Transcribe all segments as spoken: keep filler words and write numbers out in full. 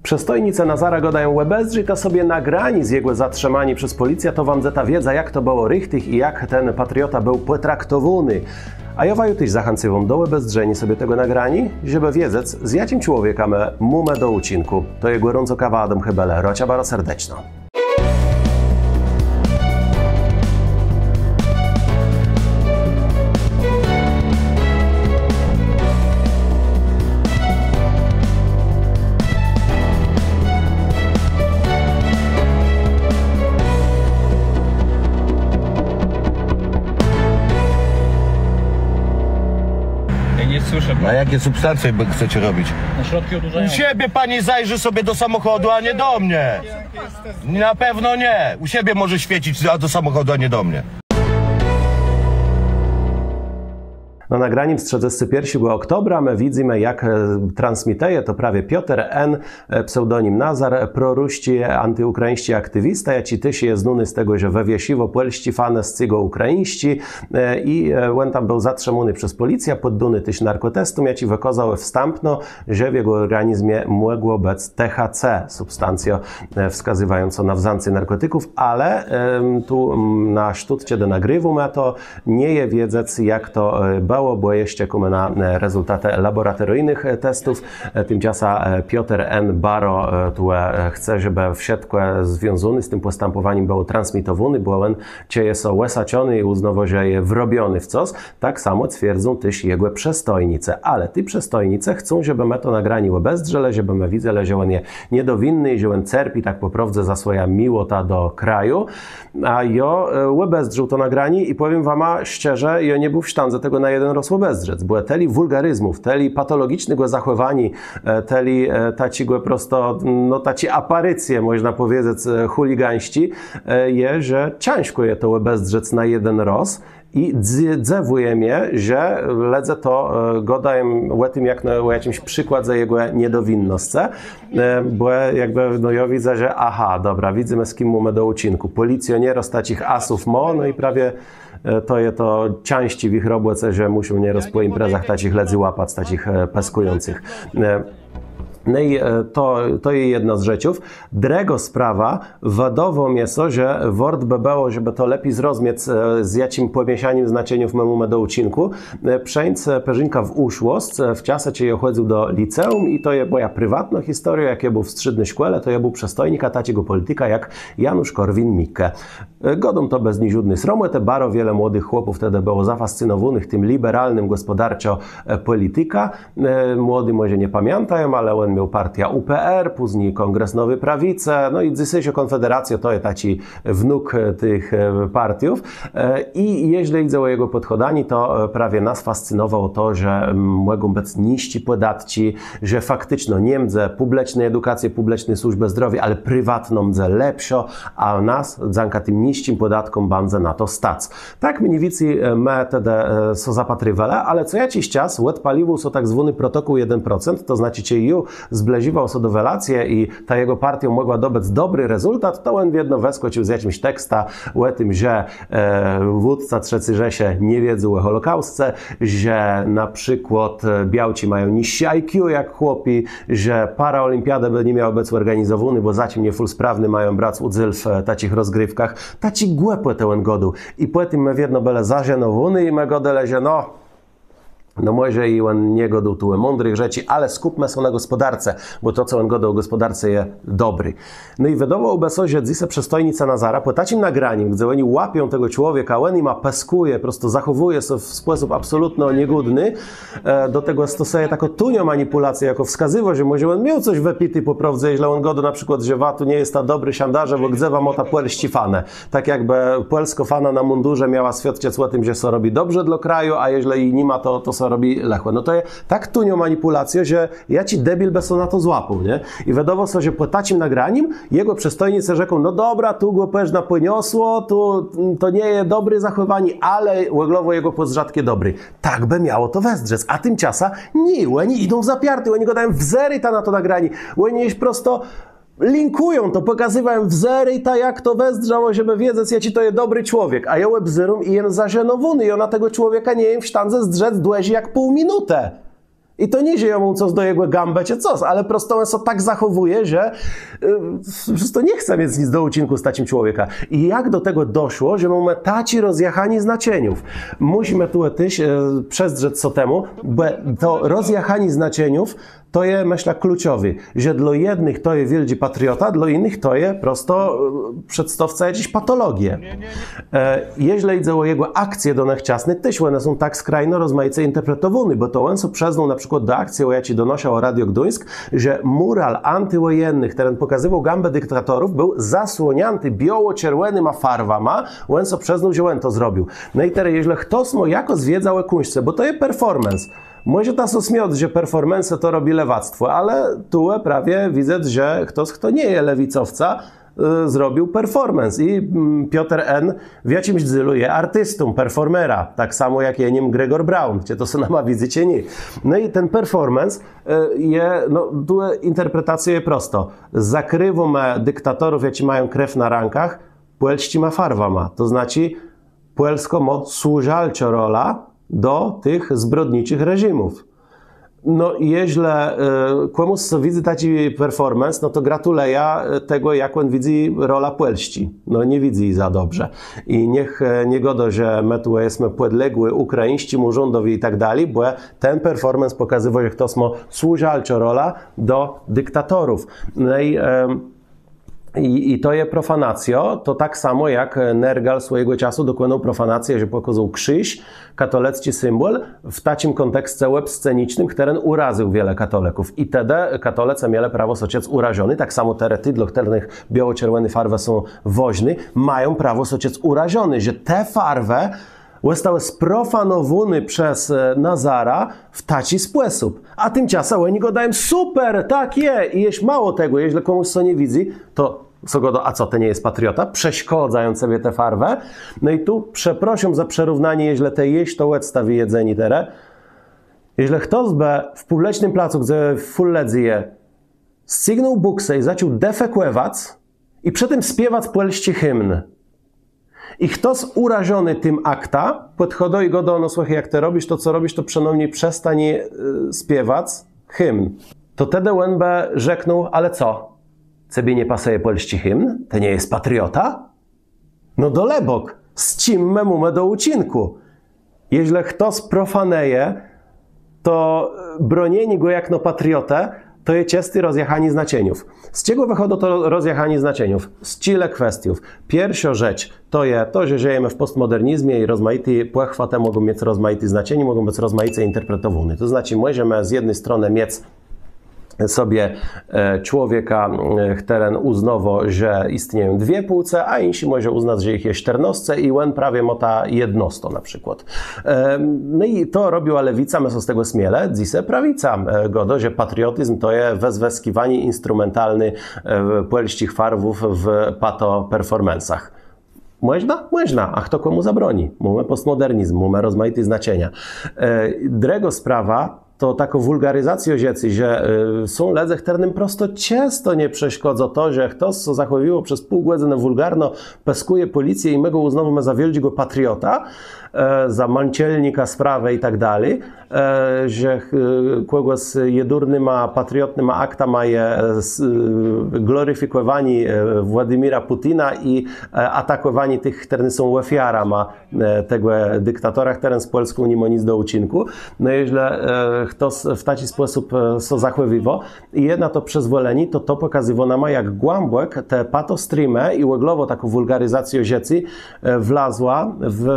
Przëstojnicë Nazara gôdają: òbezdrzëta sobie nagranié z jegò zatrzëmaniô przez pòlicjã, to wa mdzeta wiedza, jak to bëło richtich i jak ten patriota béł pòtraktowóny. A jô waju téż zachãcywóm do òbezdrzeniô sobie tegò nagraniô, żebë wiedzec, z jaczim człowiekã më mómë do ùczinkù. To je Gòrącô Kawa, Adóm Hébel, rôczã baro serdeczno. Ja nie słyszę. A jakie substancje by chcecie robić? Na środki odurzające. U siebie pani zajrzy sobie do samochodu, a nie do mnie. Na pewno nie. U siebie może świecić, a do samochodu, a nie do mnie. Na nagranim z trzëdzestégò pierszégò òktobra më widzymë, jak, e, transmitëje to prawie Piotr N., e, pseudonim Nazar, e, prorusczi, antiùkrajińsczi aktiwista, jaczi téż je znóny z tegò, że wëwiesziwô pòlsczé fanë, scygô ùkrajińsczé, e, i, e, òn tam béł zatrzimóny przez pòlicjã, pòddóny téż narkòtestom, jaczi wëkôzałë wstãpno, że w jegò òrganizmie mògło bëc T H C, substancjô, e, wskazywającô na wzãcé narkòtików, ale, em, tu, mm, na sztót, czedë nagriwómë to, nie je wiedzec, jak to, e, bëło, bò jesz czekómë na, e, rezultatë labòratorijnëch, e, testów. E, timczasã, e, Piotr N. baro, e, tu, e, chce, żebë wszëtkò związóné z tim pòstãpòwanim bëło transmitowóné, bò òn czëje sã òsaczony i ùznôwô, że je wrobiony w cos. Tak samò twierdzą téż jegò przëstojnicë. Ale ti przëstojnicë chcą, żebë më to nagranié òbezdrzelë, żebë më widzelë, że òn je niedowinny i że òn cerpi tak pò prôwdze za swòjã miłotã do kraju. A jô, e, òbezdrzôł to nagranié i pòwiém wama szczerze, jô nie béł w sztãdze tegò na jeden rôz òbezdrzec, bò tëli wùlgarizmów, tëli patologicznégò zachòwaniô, e, tëli, e, taczégò prosto, no, taczi aparicje, mòżna pòwiedzec, e, chùligańsczi, e, je, że cãżkò je to òbezdrzec na jeden rôz. I dz-, dzëwùje mie, że lëdze to, e, gôdają ò tim jak, no, ò jaczims przikładze jegò niedowinnoscë, e, bò jakbë, no, jô widzã, że aha, dobra, widzymë, z kim mómë do ùczinkù. Pòlicjonérów, taczich asów mô, no i prawie, e, to je to cãżczé w jich robòce, że mùszą nierôz pò imprezach taczich lëdzy łapac, taczich, e, pëskùjącëch. E, No i, e, to, to je jedna z rzeczów. Drëgô sprawa, wëdôwô mie sã, że wôrt bë bëło, żebë to lepi zrozmiec, e, z jaczim pòmiészanim znaczeniów më mómë do ùczinkù. E, przeńc, e, përzinkã w ùszłosc, e, w czasë, czej jô chòdzył do liceùm i to je mòja priwatnô historiô, jak jô béł w strzédny szkòle, to jô béł przëstojnikã taczégò pòlitika jak Janusz Korwin-Mikke. E, gôdóm to bez niżódny sromòtë, baro wiele młodëch chłopów tedë bëło zafascynowónëch tim liberalnym gòspòdarczo, e, pòlitikã. E, młodi mòże nie pamiãtają, ale òn miôł partiã U P R, pózni Kòngres Nowi Prawicë, no i dzysészô Kònfederacjô to je taczi wnuk, e, tëch, e, partiów. E, i jeżlë jidze ò jegò pòdchôdanié, to, e, prawie nas fascynowało to, że, mm, mògą bëc niższé pòdatczi, że faktëczno nie mdze pùbliczny edukacje, pùbliczny służbë zdrowiô, ale priwatnô mdze lepszô, a nas dzãka tim niższim pòdatkóm bãdze na to stac. Tak mni wicy, e, më tedë, e, sã zapatriwelë, ale co jaczis czas òdpôliwôł sã tak zwóny protokół jeden procent, to znaczi, czej ju zbliżiwôł sã do welacje i ta jegò partiô mògła dobëc dobri rezultat, to òn wiedno wëskòcził z jaczims tekstã ò tim, że, e, wódca Trzecy Rzeszë nie wiedzôł ò Hòlokausce, że na przikłôd, e, białczi mają niższi I Q jak chłopi, że paraolimpiadë bë ni miałë bëc òrganizowóné, bò za czim niefùlsprawny mają brac ùdzél w, e, taczich rozgriwkach. Taczé głëpòtë òn gôdôł. I pò tim më wiedno bëlë zażenowóny i më gôdelë, że no, no mòże i òn nie gôdôł tëli mądrëch rzeczi, ale skùpmë sã na gòspòdarce, bò to, co òn gôdôł ò gòspòdarce, je dobri. No i wëdôwôłbë sã, że dzysô przëstojnicë Nazara pò taczim nagranim, gdze òni łapią tegò człowieka, òn jima pëskùje, prosto zachòwùje sã w spòsób absolutno niegódny, e, do tegò stosëje taką tanią manipùlacjã, jakô wskazywô, że mòże òn miôł cos wëpité pò prôwdze, jeżlë òn gôdô na przikłôd, że wa tu nie jesta dobri szandarzë, bò gdze wa môta pòlsczé fanë. Tak jakbë pòlskô fana na mùndurze miała swiôdczëc ò tim, że sã robi dobrze dlô kraju, a jeżlë ji ni ma, to, to sã robi lëchò. No to je tak taniô manipùlacjô, że jaczi debil bë sã na to złapôł, nié? I wëdôwô sã, że pò taczim nagranim jegò przëstojnicë rzeką: „No dobra, tu gò përznã pòniosło, tu, mm, to nie je dobré zachòwanié, ale òglowò jegò pòzdrzatk je dobri”. Tak bë miało to wëzdrzec, a timczasã nié, òni jidą w zapiarté, òni gôdają: „Wzérôjta na to nagranié”, òni ju prosto linkùją to, pòkazëwają: „Wzérôjta, jak to wëzdrzało”, żebë wiedzec, jaczi to je dobri człowiek. A jô òbzéróm i jem zażenowóny, jô na tegò człowieka nie jem w sztãdze zdrzec dłëżi jak pół minutë. I to nié, że jô móm cos do jegò gãbë czë cos, ale prosto òn sã tak zachòwùje, że prosto nie chce miec nic do ùczinkù z taczim człowiekã. I jak do tegò doszło, że mómë taczé rozjachanié znaczeniów? Mùszimë tu téż przezdrzec sã temù, bò to rozjachanié znaczeniów to je, mëszlã, kluczowé, że dlô jednëch to je wiôldżi patriota, dlô jinëch to je prosto przedstôwca jaczis patologie. Jeżlë jidze ò jegò akcje donëchczasné, téż òne są tak skrajno rozmajice interpretowóné, bò to òn sã przëznôł na przikłôd do akcje, ò jaczi donôszało Radio Gduńsk, że mural antiwòjenny, chtëren pòkazywôł gãbë diktatorów, béł zasłoniãti biôło-czerwònyma farwama, òn sã przëznôł, że òn to zrobił. No i terô, jeżlë chtos mô jakąs wiedzã ò kùńszce, bò to je performance, mòżeta sã smioc, że performance to robi lewactwò, ale tu prawie widzec, że chtos, chto nie je lewicowcã, zrobił performance i Piotr N. w jaczims dzélu je artistą, performerã, tak samò jak je nim Gregor Braun, czë to sã nama widzy, czë nié. No i ten performance je, no, tu interpretacjô je prostô. Zakriwómë diktatorów, jaczi mają krew na rãkach, pòlsczima farwama, to znaczi Pòlskô mô służalczą rolã do tëch zbrodniczich reżimów. No i jeżlë kòmùs sã widzy taczi performance, no to gratulëjã tegò, jak òn widzy rolã Pòlsczi. No nie widzy ji za dobrze. I niech nie gôdô, że më tu jesmë pòdległi ùkrajińsczémù rządowi i tak dali, bò ten performance pòkazywô, że chtos mô służalczą rolã do diktatorów. No i I to je profanacjô, to tak samò jak Nergal swòjégò czasu dokònôł profanacje, że pòkôzôł krziż, katolëcczi symbòl, w taczim kònteksce òbscenicznym, chtëren ùrazył wiele katolëków. I tedë katolëcë mielë prawò sã czëc ùrażony, tak samò terô ti, dlô chtërnëch biôło-czerwòné farwë są wôżné, mają prawò sã czëc ùrażony, że te farwë òstałë sprofanowóné przez Nazara w taczi spòsób. A timczasã òni gôdają: super, tak je! I jesz mało tegò, jeżlë kòmùs sã nie widzy, to sã gôdô: a co, të nie jes patriota? Przeszkôdzają cebie te farwë? No i tu przeprôszóm za przërównanié, jeżlë të jesz to òdstawi jedzenié terô. Jeżlë chtos bë w pùblicznym placu, gdze fùl lëdzy je, scygnął bùksë i zaczął defekòwac, i przë tim spiewac pòlsczi himn. I chtos ùrażony tim aktã pòdchôdô i gôdô: no słëchôj, jak të robisz to, co robisz, to przënômni przestań spiewac himn. To tedë òn bë rzeknął: ale co? Cebie nie pasëje pòlsczi himn? Të nie jes patriota? No dalëbóg, z czim më mómë do ùczinkù? Jeżlë chtos profanëje, to bronienié gò jakno patriotë to je czësté rozjachanié znaczeniów. Z czegò wëchôdô to rozjachanié znaczeniów? Z czile kwestiów. Pierszô rzecz to je to, że żëjemë w pòstmòdernizmie i rozmajité pòchwatë mògą miec rozmajité znaczenié, mògą bëc rozmajice interpretowóné. To znaczi, mòżemë z jedny stronë miec sobie człowieka, chtëren ùznôwô, że jistnieją dwie płce, a jinszi mòże ùznac, że jich je sztërnôsce i òn prawie mô tã jednôstą na przikłôd. No i to robiła lewica, më sã z tegò smielë, dzysô prawica gôdô, że patriotizm to je wëzwëskiwanié instrumentalné pòlsczich farwów w pato performansach. Mòżna? Mòżna. A chto kòmù zabroni? Mómë pòstmòdernizm, mómë rozmajité znaczenia. Drëgô sprawa to takô wùlgarizacjô rzeczi, że są lëdze, chtërnym prosto czësto nie przeszkôdzô to, że chtos sã zachòwiwô przez pół gòdzënë wùlgarno, pëskùje pòlicjã i më gò ùznôwómë za wiôldżégò patriotã, za mãczelnika sprawë i tak dali, że kògòs jedurnyma patriotnyma aktama je glorifikòwanié Władimira Pùtina i atakòwanié tëch, chtërny są òfiarama tegò diktatora, chtëren z Pòlską ni mô nic do ùczinkù. No jeżlë chtos w taczi spòsób sã zachòwiwô i je na to przëzwòlenié, to to pòkazywô nama, jak głãbòk te patostreamë i òglowò takô wùlgarizacjô rzeczi wlazła w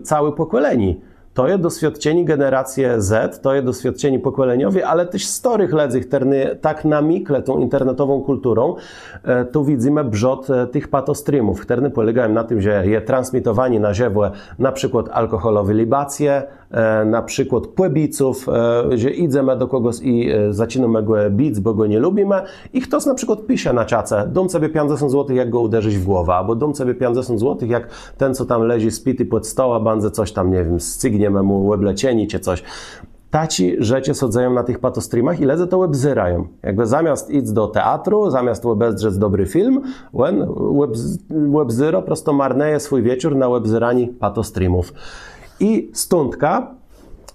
całé pòkòlenié. To je doswiôdczenié generacje Z, to je doswiôdczenié pòkòleniowé, ale téż stôrëch lëdzy, chtërny tak namikle tą internetową kùlturą Tu widzymë brzôd tëch patostreamów, chtërne pòlégają na tim, że je transmitowanié na żëwò na przikłôd alkòhòlowi libacje, na przikłôd pòbiców, że jidzemë do kògòs i zaczinómë gò bic, bò gò nie lubimë. I chtos na przikłôd pisze na czace: dóm cebie piãcdzesąt złotëch, jak gò ùderzisz w głowã, abò: dóm cebie piãcdzesąt złotëch, jak ten, co tam leżi spiti pòd stołã, bãdze cos tam, nie wiém, scygniemë mù òbleczenié czë cos. Taczé rzeczë sã dzeją na tëch patostreamach i lëdze to òbzérają. Jakbë zamiast jic do teatru, zamiast òbezdrzec dobri film, òn òbzérô, prosto marnëje swój wieczór na òbzéranié patostreamów. I stądka,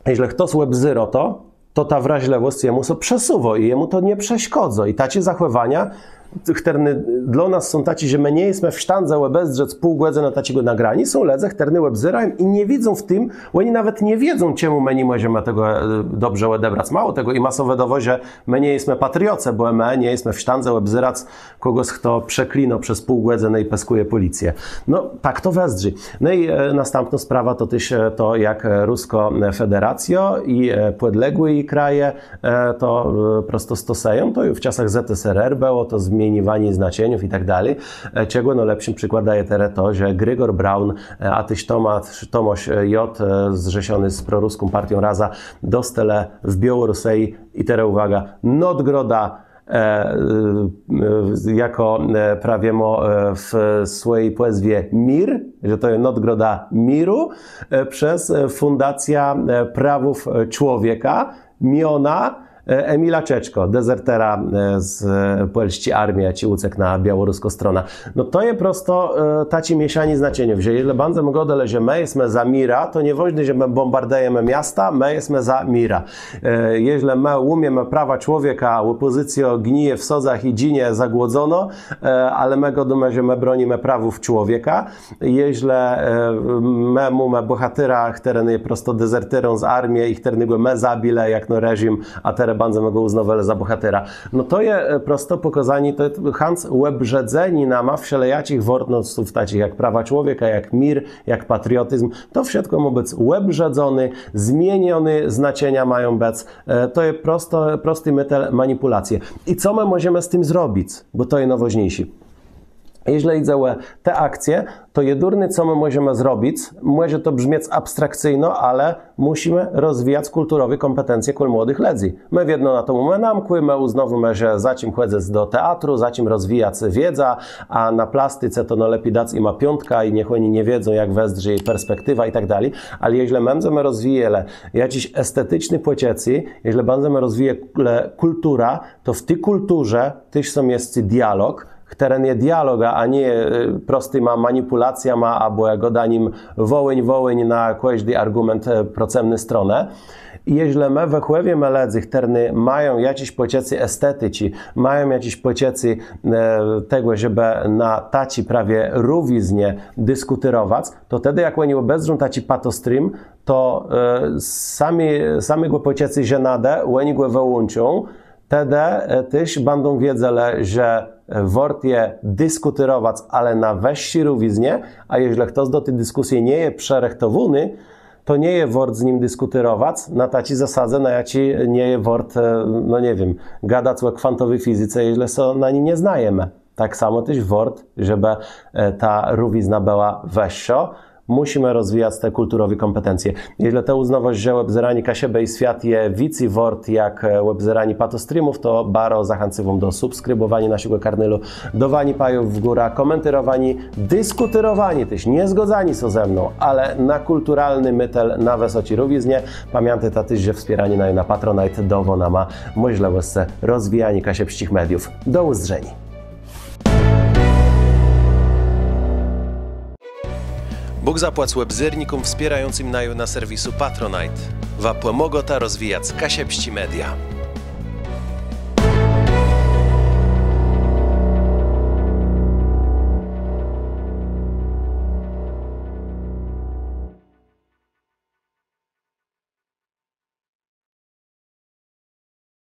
jeżlë chtos òbzérô to, to ta wrażlëwòsc jemù sã przesuwô i jemù to nie przeszkôdzô. I taczé zachòwania, chtërne dlô nas są taczé, że më nie jesmë w sztãdze òbezdrzec pół gòdzënë taczégò nagraniô, są lëdze, chtërny òbzérają i nie widzą w tim, òni nawet nie wiedzą, czemù më ni mòżemë tegò dobrze òdebrac. Mało tegò, jima sã wëdôwô, że më nie jesmë patriotcë, bò më nie jesmë w sztãdze òbzérac kògòs, chto przeklinô przez pół gòdzënë i pëskùje pòlicjã. No tak to wëzdrzi. No i nôstãpnô sprawa to téż to, jak Rëskô Federacjô i pòdległé ji kraje to prosto stosëją. To ju w czasach ZSRR bëło to zmieniwanié znaczeniów i tak dali. Czegò nôlepszim przikładã je terô to, że Grégór Braun a téż Tomôsz Jod, zrzeszony z prorëską partią Raza, dostelë w Biôłorusëji i terô ùwôga, nôdgrodã jakô prawie mô w swòji pòzwie mir, że to je nôdgroda miru przez Fundacjã Prawów Człowieka miona Emila Czeczkò, dezertera z pòlsczi armie, jaczi ùcekł na biôłorëską stronã. No to je prosto taczé miészanié znaczeniów, że jeżlë bãdzemë gôdelë, że më jesmë za mirã, to nie wôżné, że më bómbardëjemë miasta, më jesmë za mirã. Jeżlë më łómiemë prawa człowieka, a òpòzycjô gnije w sądzach i dżinie zagłodzonô, ale më gôdómë, że më bronimë prawów człowieka. Jeżlë më mómë bòhatera, chtëren je prosto dezerterã z armie i chtërnégò më zabilë jakno reżim, a terô bãdzemë gò ùznôwelë za bòhatera. No to je prosto pòkôzanié, to je chãc òbrzëdzeniô nama wszelejaczich wôrtnotów, taczich jak prawa człowieka, jak mir, jak patriotizm. To wszëtkò mô bëc òbrzëdzoné, zmienioné znaczenia mają bëc. To je prosto, prosti métôd manipùlacje. I co më mòżemë z tim zrobic? Bò to je nôwôżniészé. Jeżlë jidze ò te akcje, to jedurné, co më mòżemë zrobic, mòże to brzmiec abstrakcyjno, ale mùszimë rozwijac kùlturowé kòmpetencje kòl młodëch lëdzy. Më wiedno na to mómë namkłé, më ùznôwómë, że za czim chòdzëc do teatru, za czim rozwijac wiedzã, a na plastice to nôlepi dac jima piątkã i niech òni nie wiedzą, jak wëzdrzi perspektiwa i tak dali. Ale jeżlë më bãdzemë rozwijelë jaczés estetyczné pòczëcé, jeżlë bãdzemë rozwijelë kùlturã, to w ti kùlturze téż są, je dialog, chtëren je dialogã, a nié prostima manipùlacjama abò gôdanim wòłôń, wòłôń na kòżdi argùment procëmny stronë. I jeżlë më wëchòwiejemë lëdzy, chtërny mają jaczés pòczëcé esteticzi, mają jaczés pòczëcé tegò, żebë na taczi prawie rówiznie diskùtérowac, to tedë jak òni òbezdrzą taczi patostream, to sami, samégò pòczëcô żenadë òni gò wëłączą. Tedë téż bãdą wiedzelë, że wôrt je diskùtérowac, ale na wëższi rówiznie, a jeżlë chtos do ti diskùsje nie je przërëchtowóny, to nie je wôrt z nim diskùtérowac na taczi zasadze, na jaczi nie je wôrt, no nie wiém, gadac ò kwantowi fizyce, jeżlë sã na ni nie znajemë. Tak samò téż wôrt, żebë ta rówizna bëła wëższô. Mùszimë rozwijac te kùlturowé kòmpetencje. Jeżlë të ùznôwôsz, że òbzéranié Kaszëbë i Swiat je wicy wôrt jak òbzéranié patostreamów, to baro zachãcywóm do subskribòwaniô naszégò kanalu, dôwaniô pajów w górã, kòmentérowaniô, diskùtérowaniô téż, nie zgôdzaniô sã ze mną, ale na kùlturalny métel, na wësoczi rówiznie. Pamiãtôjta téż, że wspiéranié naju na Patronite dôwô nama mòżlëwòsc rozwijaniô kaszëbsczich mediów. Do ùzdrzeniô. Bóg zapłac òbzérnikóm wspiérającym naju na serwisu Patronite. Wa pòmôgôta rozwijac kaszëbsczé media.